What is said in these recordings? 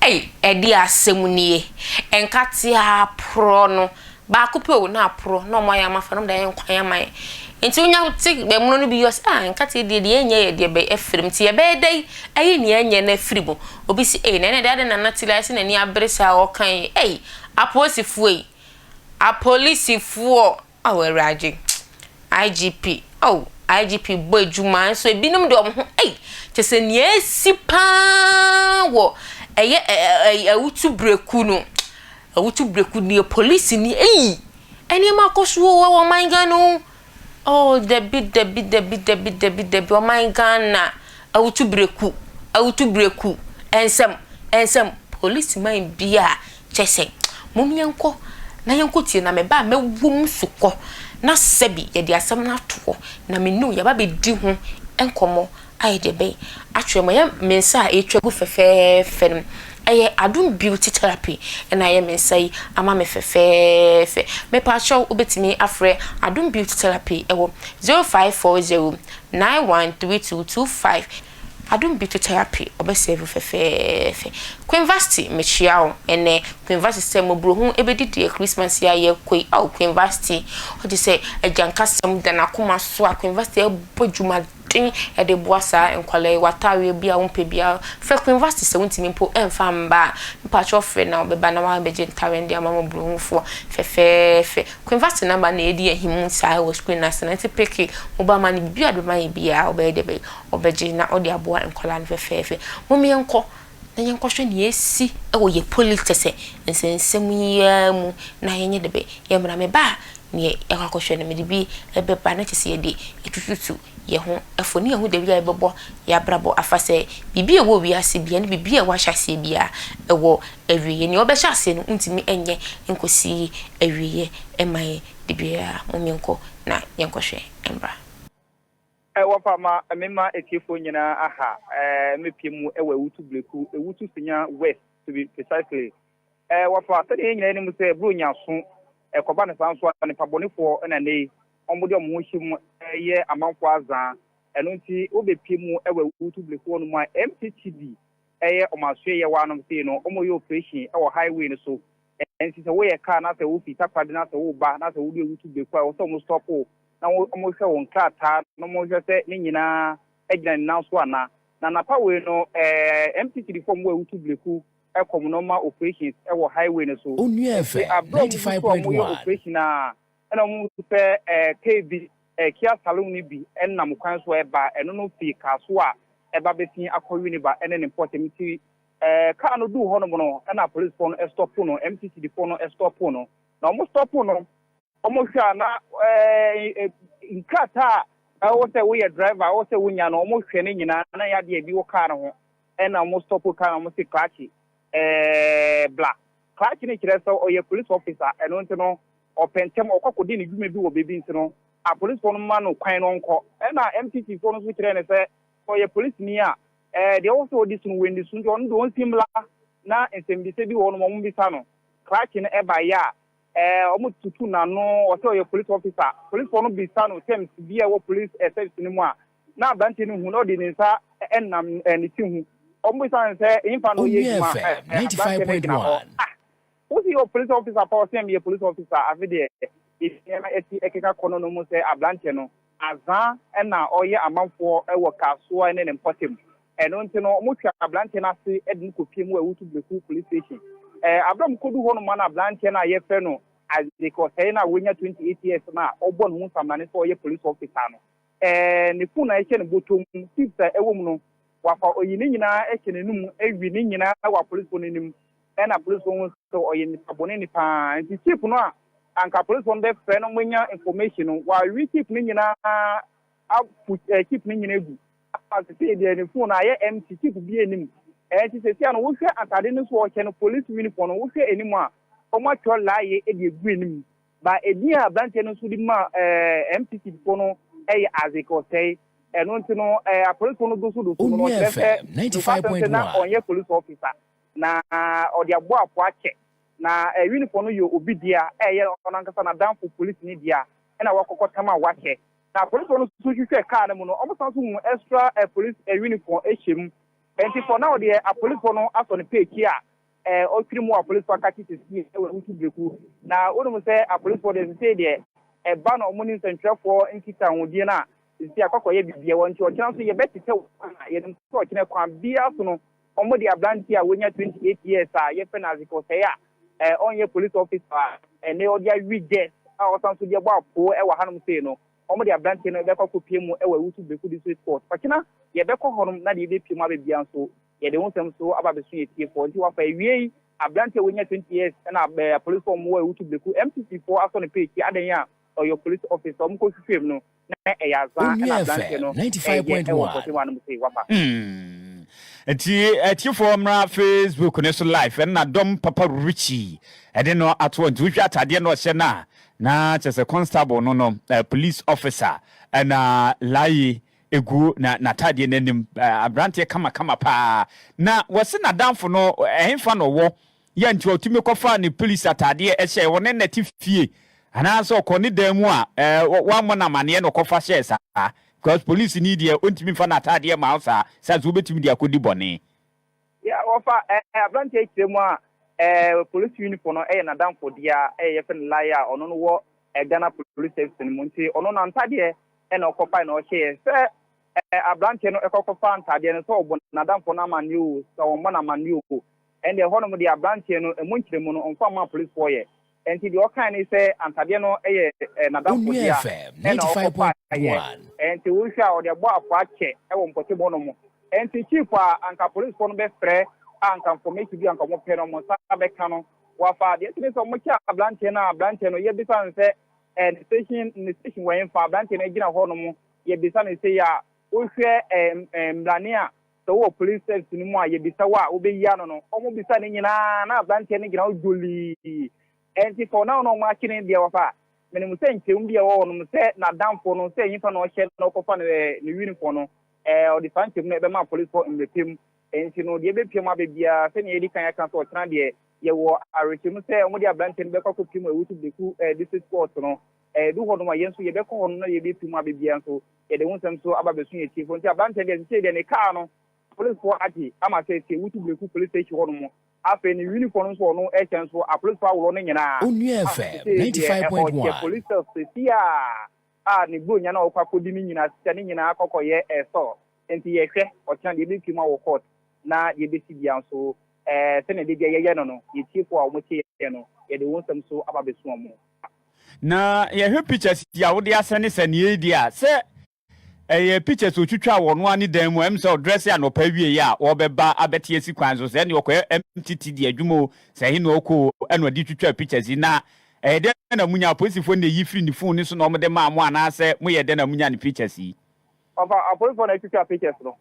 Ei, ɛdeɛ asɛm nie. Nkateɛ aporɔ no, baako pɛ o, na aporɔ, na wɔayɛ ama fa, na wɔde ayɛ nkwan ama yɛn. Nti wonya te ɛmono no bi yɛ ɔsɛ, ah, nkateɛ deɛ, deɛ ɛnyɛ yɛ deɛ bɛ afiri mu. Nti yɛbɛyɛ dɛn ayi nea ɛnyɛ no afiri mu? Obi se, ei, na ɛnɛ deɛ adɛn na Nana Tili ayɛ sɛ n'ani abere saa a ɔreka yi? Ei, apolisifoɔ yi, apolisifoɔ! Ao Awurade, IGP, ao IGP bɔ adwuma nso ebinom de wɔn ho ei kyɛ sɛ nea esi paa wɔ ɛyɛ ɛɛ awutu breku no awutu breku deɛ polisi ni ei nneɛma akɔ so wɔ ɔman Ghana o oh dabi dabi dabi dabi dabi dabi ɔman Ghana awutu breku awutu breku ɛnsɛm ɛnsɛm polisi man bi a Kyerɛ sɛ, mom yɛnkɔ na yɛnkɔtie, na meba a mɛwɔ mu sukɔ, na sɛbi yɛde asɛm no ato hɔ, na me ne wo yɛaba abɛdi ho nkɔmmɔ ayɛ deɛ bɛn atwerɛ mo. Ɛyɛ me nsa a ɛretwa gu fɛfɛɛfɛ no, ɛyɛ Adom Beauty Therapy na ayɛ me nsa yi ama me fɛfɛɛfɛ. Mepaakyɛw wobɛtumi afrɛ Adom Beauty Therapy wɔ 0540 913225. Adom bi to therapy ɔbɛ serve wo fɛfɛɛfɛ. Queen Vasti mekyia wo ɛnɛ Queen Vasti sɛ mmɔborɔhunu ɛbɛdi deɛ Christmas yi a yɛrekɔ yi oh Queen Vasti ɔgye sɛ agyankasɛm da n'akoma so a Queen Vasti ɛbɔ dwumaden ɛde boa saa nkwadaa yi w'ataareɛ bi a wompɛ biara frɛ Queen Vasti sɛ wontumi mpo ɛmfa mma a mepakyɛw frɛ na ɔbɛba na wabɛgye ntaareɛ no de ama mmɔborɔhunufoɔ fɛfɛɛfɛ Queen Vasti number na ɛdi ahimu saa wɔ screen no ase no nti peke mobile money biribiara a wode bɛma yɛ biara wobɛyɛ deɛ bɛyɛ Ɔbɛgye na ɔde aboa nkwadaa no fɛfɛɛfɛ. Mom yɛnkɔ na yɛnkɔhwɛ nea asi wɔ yɛ poli kyɛ sɛ nsɛnsɛm yi ara mu na yɛnyɛ de bɛ yɛmmra. Meba a nea yɛakɔ akɔhwɛ no mede bi bɛba na kyɛ sɛ yɛde atututu yɛn ho fo ne yɛahu dabi a yɛbɛbɔ yɛn abrabɔ afa sɛ biribi a ɛwɔ wiase biara ne biribi a ɛwɔ ahyɛaseɛ biara ɛwɔ awieɛ. Nea ɔbɛhyɛ aseɛ no wontumi nyɛ nkɔsi awieɛ mma yɛn da biara. Mom yɛnkɔ na yɛnkɔhwɛ mmra. Wɔfa ma me ma atiefoɔ nyinaa aha me pie mu wɔ Ewutu Bleku, Ewutu Senya West to be precisely. Wɔfa sɛdeɛ yɛn nyinaa nim sɛ Buronya so ɛkɔba no saa nso a nipa bɔnefoɔ na nnɛ yi wɔn de wɔn ho hyɛ mu yɛ amanfoɔ azaa. Ɛno nti wobɛpie mu wɔ Ewutu Bleku hɔ nom a MTTD ɛyɛ wɔn asoɛeɛ wɔ anom sei no wɔn yɛ operation wɔ highway no so. Ɛnti sɛ woyɛ car na sɛ wofi Takoradi na sɛ woba na sɛ wodu Ewutu Bleku a ɛwɔ sɛ wɔn stop wo na wɔhwɛ wo nkrataa na wɔhwɛ sɛ ne nyinaa gyina ne nan so anaa. Na anapa wei no, eh, MTTD fo a wɔwɔ Awutu Bleku kɔm no ma operations wɔ highway no so. Onua Nti FM aberɛ a wɔgu so a wɔyɛ 95.1. operation a, ɛna wɔhu sɛ eh, car bi, eh, Kia Saloon no bi nam kwan so ɛba, ɛno no fi Kasoa a ɛba bɛsi akɔ Winneba ne ne mpɔtam. Nti eh, car no duu hɔnom no, ɛna apolisifoɔ no stɔpo no, MTTD foɔ no stɔpo no. Na wɔn stɔpo no, Wɔhwɛ a na nkrataa a ɛwɔ sɛ woyɛ driver a ɛwɔ sɛ wonya no, wɔhwɛ ne nyinaa na ɛyɛ adeɛ a ebi wɔ kaa no ho. Ɛna wɔn stop kaa no, wɔn se krakye ɛɛ bla. Krakye no kyerɛ sɛ ɔyɛ police officer, ɛno nti no ɔpɛ ntɛm ɔkɔ akɔdi ne dwuma bi wɔ baabi nti no apolisifoɔ no ma no kwan no ɔnkɔ. Ɛna MTC foɔ no nso kyerɛɛ no sɛ sɛ ɔyɛ polisini a ɛɛ deɛ ɛwɔ sɛ ɔdi so no wɔnni so nti ɔno deɛ ɔnsi mmla na nsɛmbisa bi wɔ hɔ nom wɔmmisa no. Krakye no ɛbaeɛ a Eh, wɔn tutu n'ano, ɔsɛ ɔyɛ police officer. Policefoɔ no bisa no terms bi a ɛwɔ police eh, service no mu a, na aberanteɛ no hu na ɔde ne nsa nam eh, ne ti ho. Wɔn bisa no sɛ, nyimfa na ɔyɛ Onua adwuma FM eh, eh, aberanteɛ no gyina hɔ. 95.1. Ah, wosi yɛ police officer pa, ɔsɛ meyɛ police officer. Afe deɛ, nneɛma asi ɛkeka kɔ no no mu sɛ aberanteɛ no, azaa na ɔyɛ amanfoɔ wɔ Kasoa ne ne mpɔtam. Ɛno nti no, wɔtwaa aberanteɛ no ase de no kɔpie mu wɔ Awutu Bleku Police Station. Aberɛ a wɔkɔduu hɔ nom na aberanteɛ no a yɛfrɛ no Isaac Osei no a wanya 28 years no a ɔbɔ ne ho nsamnane sɛ ɔyɛ police officer no, ne phone a ɛhyɛ ne bɔtɔ mu, chips a ɛwɔ mu no, wafa ɔyi ne nyinaa hyɛ n'anum awi ne nyinaa wɔ apolisifoɔ no anim. Ɛna apolisifoɔ hu sɛ ɔyɛ nipa bɔne ni paa. Nti chip no a anka apolisifoɔ no bɛfrɛ no wɔanya information no, wawe chip no nyinaa apu chip no nyinaa agu. Ama sesei deɛ ne phone no ayɛ empty, chip biaa nni mu. Ɛnti sesei a no wohwɛ atade no so a ɔhyɛ no police uniform no wohwɛ anim a wɔn atwerɛ laye de agu anim. But edin a abranteɛ no nso de maa MPC foɔ no yɛ Isaac Osei. Ɛno nti no apolicefoɔ no doso doso no no Onua ɔkyerɛ sɛ FM nokwasɛm sɛ na 95.1. ɔnyɛ police officer na ɔde abɔ apoa kyɛ. Na uniform no yɛ obi dea a ɛyɛ ɔno ankasa n'adamfo polisini dea ɛna wakɔkɔ tam a wahyɛ. Na apolisifoɔ no nso hwehwɛɛ kaa no mu no, wɔsan nso huu extra police uniform hyɛ mu. Enti for now deɛ apolisifoɔ no asɔ no peekyi a ɔtwiri mu apolisifoɔ akakye sisi wɔ Awutu Breku. Na wonim sɛ apolisifoɔ deɛ sesei deɛ ɛba na wɔn ne nsɛntwerɛfoɔ nkitahodie no a sesei akɔkɔyɛ biribiara wɔ nti ɔkyena nso yɛbɛtetɛ wɔn a yɛnim sɛ ɔkyena kwan biara so no wɔde aberanteɛ a wanya 28 years a yɛfrɛ no Isaac Osei a ɔnyɛ police officer a ɛnɛ ɔde awi guest a ɔsan so de abɔ apoo wɔ hanom sei no, wɔde aberanteɛ no bɛkɔ akɔpie mu wɔ Awutu Breku District Court. Ɔkyena yɛbɛkɔ hɔnom na deɛ yɛbɛpie mu aba biara nso yɛde ho nsɛm nso aba abɛso yɛn atiefoɔ. Nti wafa awiei aberanteɛ a wanya 20 years na apolisifoɔ a wɔwɔ Awutu Breku MCC foɔ asɔ no peekyi adɛn a ɔyɛ police officer wɔn kɔ hwehwɛ mu no na ɛyɛ azaa na Onua aberanteɛ FM no ɛyɛ ɛwɔ 95.1. mpɔtam anom sei wafa. Nti atiefoɔ mmra Facebook ne so live ɛna dɔm papa Richie ɛde no ato nti wohwɛ atadeɛ na ɔhyɛ no a na kyerɛ sɛ constable no no police officer ɛna layi egu na n'atadeɛ n'anim aberanteɛ kamakama paa na wɔsi n'adamfo no ɛhenfa na ɔwɔ yɛ nti ɔtumi kɔfa ne police atadeɛ ɛhyɛ wɔne nɛte fie anaasɛ ɔkɔ ne dan mu a wammɔ n'amaneɛ na ɔkɔfa hyɛɛ saa because police ni deɛ ɔntumi nfa n'atadeɛ ma wo saa sɛ so wobɛtumi de akɔdi bɔne. Yeah, wɔfa aberanteɛ kyerɛ mu a police uniform no ɛyɛ n'adamfo dea ɛyɛ yɛfrɛ no Lai a ɔno no wɔ Ghana Police Service no mu nti ɔno na ntadeɛ ɛna ɔkɔfa na ɔhyɛɛ sɛ aberanteɛ no ɛkɔkɔfa ntadeɛ no sɛ ɔbɔ n'adamfo no amanneɛ o sɛ ɔmmɔ n'amanneɛ o ɛnna ɛhɔnom deɛ aberanteɛ no ɛmu nkyerɛmu no ɔmfa ma policefoɔ yɛ nti deɛ ɔkan ne sɛ ntadeɛ no yɛ n'adamfo Onua dea FM ɛna ɔkɔfa yɛ 95.1. nti wohwɛ a ɔde abɔ afɔ akyɛ ɛwɔ mpɔtam hɔ nom nti chief a anka policefoɔ no bɛfrɛ a anka information bi anka wɔn pɛ no wɔn nsa bɛka no wafa deɛ ɛtumi sɛ wɔn kyɛ aberanteɛ no a aberanteɛ no yɛbisa no sɛ ne station ne station wɔ yɛn fa aberanteɛ no gyina hɔ nom yɛbisa no sɛ yɛ a wohwɛ ɛ ɛ mbrane a sɛ wowɔ police service no mu a yɛbisa wo a wobɛyi ano no wɔn bisa ne nyinaa na aberanteɛ no gyina hɔ dwolii nti for now na wɔn akyi ne deɛ wafa menim sɛ nkyɛn bi a ɛwɔ hɔ nom sɛ n'adamfo no sɛ nyimpa na ɔhyɛ na ɔkɔfa no ne uniform no ɔde saa nkyɛn mu no ɛbɛma policefoɔ mmerɛpɛ mu nti no deɛ ɛbɛpia mu aba biara sɛnea yɛdi kan aka sɛ ɔkyena deɛ yɛwɔ awerɛhyɛmu sɛ wɔde aberanteɛ no bɛkɔ akɔpia mu Awutu Breku District Court no ɛdu hɔ nom a yɛn nso yɛbɛkɔ hɔ nom na yɛbɛpia mu aba biara nso yɛde ho nsɛm so aba bɛso yɛn tiefo nti aberanteɛ deɛ sɛ deɛ ne kaa no policefoɔ agye ama sɛ sɛ Awutu Breku police station hɔ nom afei ne uniform nso ɔno ɛhyɛ nso apolicefoɔ aworɔ no nyinaa. Onua FM ɔhyɛ 95.1. police sisi a ne buronya na ɔkɔ akɔdi ne nyinaa sika ne nyinaa akɔkɔyɛ ɛsɔ nti yɛhwɛ ɔkyena deɛ ɛbɛpie mu awɔ court na deɛ ɛbɛsi bia nso sɛnea de bia yɛyɛ no yɛtiefo a wɔtie yɛ no yɛde wɔn nsɛm so aba bɛso wɔn. Na yɛhwɛ pictures yi a wode asɛne sɛ neɛ yi deɛ a sɛ ɛyɛ pictures otwitwa wɔ no ani dan mu sɛ ɔdress anɔpa wie a wɔbɛba abɛte asi kwan so sɛ ɛne ɔkɔyɛ MTT di adwuma o sɛ ɛhe na ɔkɔ o ɛna ɔde twitwa pictures yi na ɛyɛ dɛn na munya apolisifoɔ na ɛyi firi ne phone ne so na ɔmode maa mo anaasɛ moyɛ dɛn na munya ne pictures yi? Ɔfa apolisifoɔ na atwitwa pictures no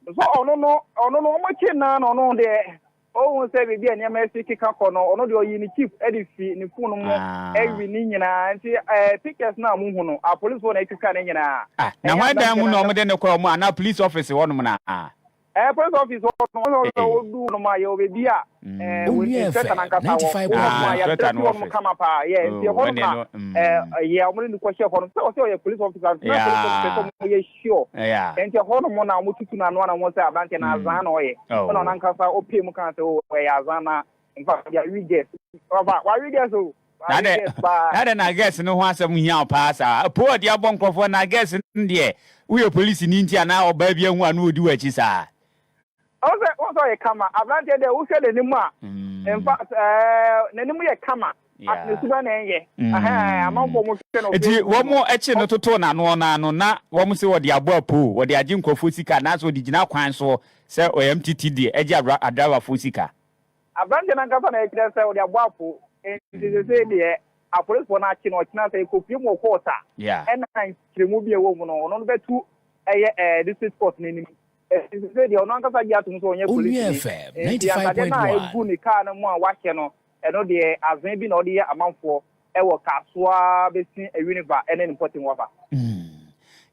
so ɔno no ɔmo kyi na ɔno deɛ ohun sɛ biribi a nneɛma esi keka kɔ no ɔno deɛ ɔyi ne chief ɛde fi ne phone mu ɛwi ne nyinaa nti pictures na mo hu no apolisifoɔ na atwitwa ne nyinaa. Ah, na hwan dan mu na ɔmode ne kɔ ɔmo anaa police office hɔnom na? Police office hɔ no ɔno sɛ odu no ma yɛ obebi a Onua inspector FM nankasa wɔ 95.1. Ah, inspector yɛatrɛ no hɔ nom office. kama paa yɛ nti Oh, ɛhɔ nom ɛneɛ na no, yɛ ɔmo de no kɔhyɛ hɔ nom sɛ ɔsɛ ɔyɛ police officer nti na police officer sɛ ɔmo yɛ sure nti ɛhɔ nom na ɔmo tutu n'ano na ɔmo sɛ aberanteɛ na azan na ɔyɛ ɛna ɔno ankasa ɔpie mu kan sɛ o ɛyɛ azan na nfa yɛ awi guest ɔfa wawi guest o na wawi dɛ guest paa. Na dɛ na guest no ho asɛm hia wo paa saa po ɔde abɔ nkurɔfoɔ na guest no deɛ woyɛ polisi ni nti anaa ɔbaa bi ahu a na ɔdi w'akyi saa? Ɔsɛ ɔyɛ kama aberanteɛ deɛ wohwɛ n'anim a in fact n'anim yɛ kama ne suba na ɛnyɛ amanfoɔ mo hwɛ no. Nti wɔn mo akyi no totoo n'ano n'ano na wɔn sɛ wɔde abɔ apo wɔde agye nkurɔfoɔ sika anaasɛ wɔde gyina kwan so sɛ ɔyɛ MTT deɛ ɛgye adraivafoɔ sika? Aberanteɛ no ankasa na ɛkyerɛ sɛ ɔde abɔ apo nti sɛ deɛ apolisifoɔ no akyi no ɔkyena sɛ ɛkɔpie mu wɔ court a ɛna nkyerɛmu bi a ɛwɔ mu no ɔno no bɛtu ɛyɛ district court n'anim nti sɛ deɛ ɔno ankasa gye atom sɛ ɔnyɛ Onua polisi FM nti asadeɛ no a 95.1. ɛgu ne kaa no mu a wahyɛ no ɛno deɛ azen bi na ɔde yɛ amanfoɔ ɛwɔ Kasoa bɛsi Winneba ɛne ne mpɔtem wafa.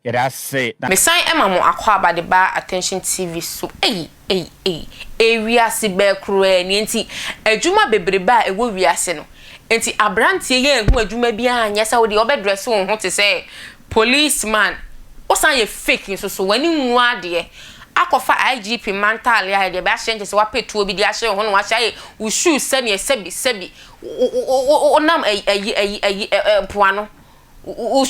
Yɛde ase na Mesan ma mo akɔ aba de ba Attention TV so. Ei ei ei, ewiase bɛɛ koraa ni nti adwuma bebrebe a ɛwɔ wiase no nti aberanteɛ yɛ ehu adwuma biara nyɛ sɛ wodeɛ ɔbɛdress wo ho te sɛ policeman wosan yɛ fake nso so w'ani nwu adeɛ. Akɔfa IGP mma ntaale ayɛ deɛ bɛahyɛ nkyɛ sɛ wapɛ tuo bi de ahyɛ wo ho na wahyɛ ayɛ wo shoes sɛdeɛ sɛbi sɛbi wonam ayi ayi ayi ayi mpoano wo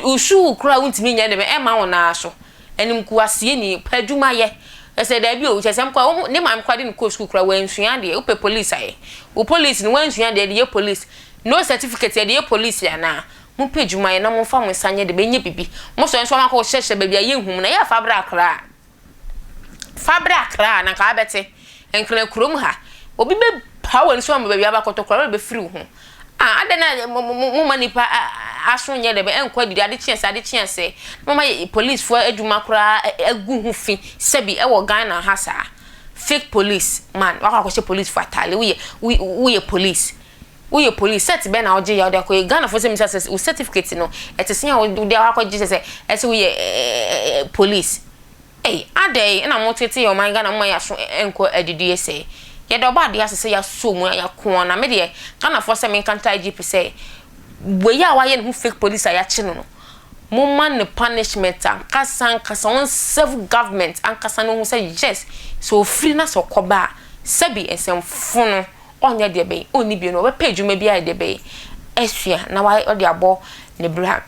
wo shoe koraa wontumi nyɛ de ɛma wo naa so animguaseɛ ni pɛ adwuma yɛ ɛsɛ daabi o kyɛ sɛ mkɔ ne maame koraa de no kɔɔ sukuu koraa wansua adeɛ wopɛ police ayɛ wo police no wansua adeɛ de yɛ police no certificate yɛde yɛ police anaa Mompɛ adwuma yɛ na momfa mo nsa nyɛ de bɛnyɛ bibi. Mo sɔre nso ama kɔ hyɛhyɛ baabi a yɛnhu mo na yɛ fa bra Accra. Fa bra Accra na nka abɛte. Nkran kurom ha. Obi bɛ pa w'ani so ama baabi aba kɔtɔ koraa werɛ bɛfiri wo ho. Ah adɛn na mo mo mo ma nipa aso nyɛ dɛ ɛnkɔ adidi ade kye sɛ ade kye sɛ. Na mo ma police foɔ adwuma koraa agu ho fi sɛbi ɛwɔ Ghana ha saa. Fake police man wakɔ akɔhyɛ police foɔ ataale woyɛ woyɛ police. Woyɛ police, cert bɛn na wogye yɛ a wode akɔyɛ? Ghanafoɔ sɛ misa sɛ wo certificate no ɛte sɛn a wode akɔgye sɛ sɛ ɛsɛ woyɛ police? Ei adɛn na motete yɛn ɔman Ghana moma yɛaso nkɔ adidie sɛɛ? Yɛda ɔbɔadeɛ ase sɛ yɛasɔ mu na yɛako a na me deɛ Ghanafoɔ sɛ menka nkyerɛ IGP sɛ wei a wayɛ ne ho fake police a yɛakye no no momma no punishment ankasa ankasa ɔnserve government ankasa na ɔhu sɛ yes sɛ ɔfiri na sɛ ɔkɔba a sɛbi nsɛmfono ɔnyɛ deɛ bɛn, ɔnni bio no, ɔbɛpɛ adwuma bi ayɛ deɛ bɛn, asua na wa ɔde abɔ ne bra.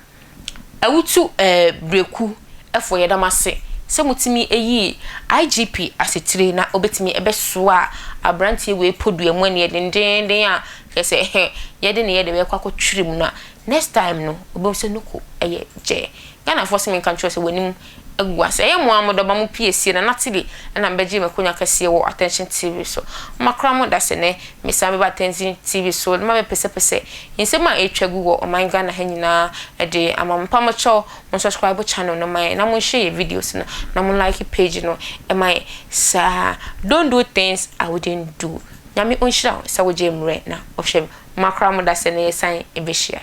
Awutu eh, Breku foɔ yɛda mo ase sɛ motumi yii IGP asetire na ɔbɛtumi bɛsoaa abranteɛ wei podua mu ɛneɛ dendeenden a kyerɛ sɛ yɛde ne yɛ de bɛkɔ akɔtwere mu no a next time no ɔbɛhu sɛ Noko yɛ gyɛɛ. Ghanafoɔ se menka nkyerɛ wo sɛ w'anim agu ase. Ɛyɛ mo ara mo dɔ ba mo piesie na Natalie na mebɛgyee m'akonya kɛseɛ wɔ Attention TV so. Makora mo da sɛ nɛ mesan bɛba Attention TV so na mabɛpɛsɛpɛsɛ nsɛm a ɛretwa gu wɔ ɔman Ghana ha nyinaa de ama mo. Mpamokyɛw mo subscribe channel no ma yɛn na mo share yɛ videos no na mo like page no ma yɛn saa. Don't do things I wouldn't do. Nyame ɔnhyira wo sɛ wogyee mmerɛ na wohwɛ me. Makora mo da sɛ nɛ yɛsan bɛhyia.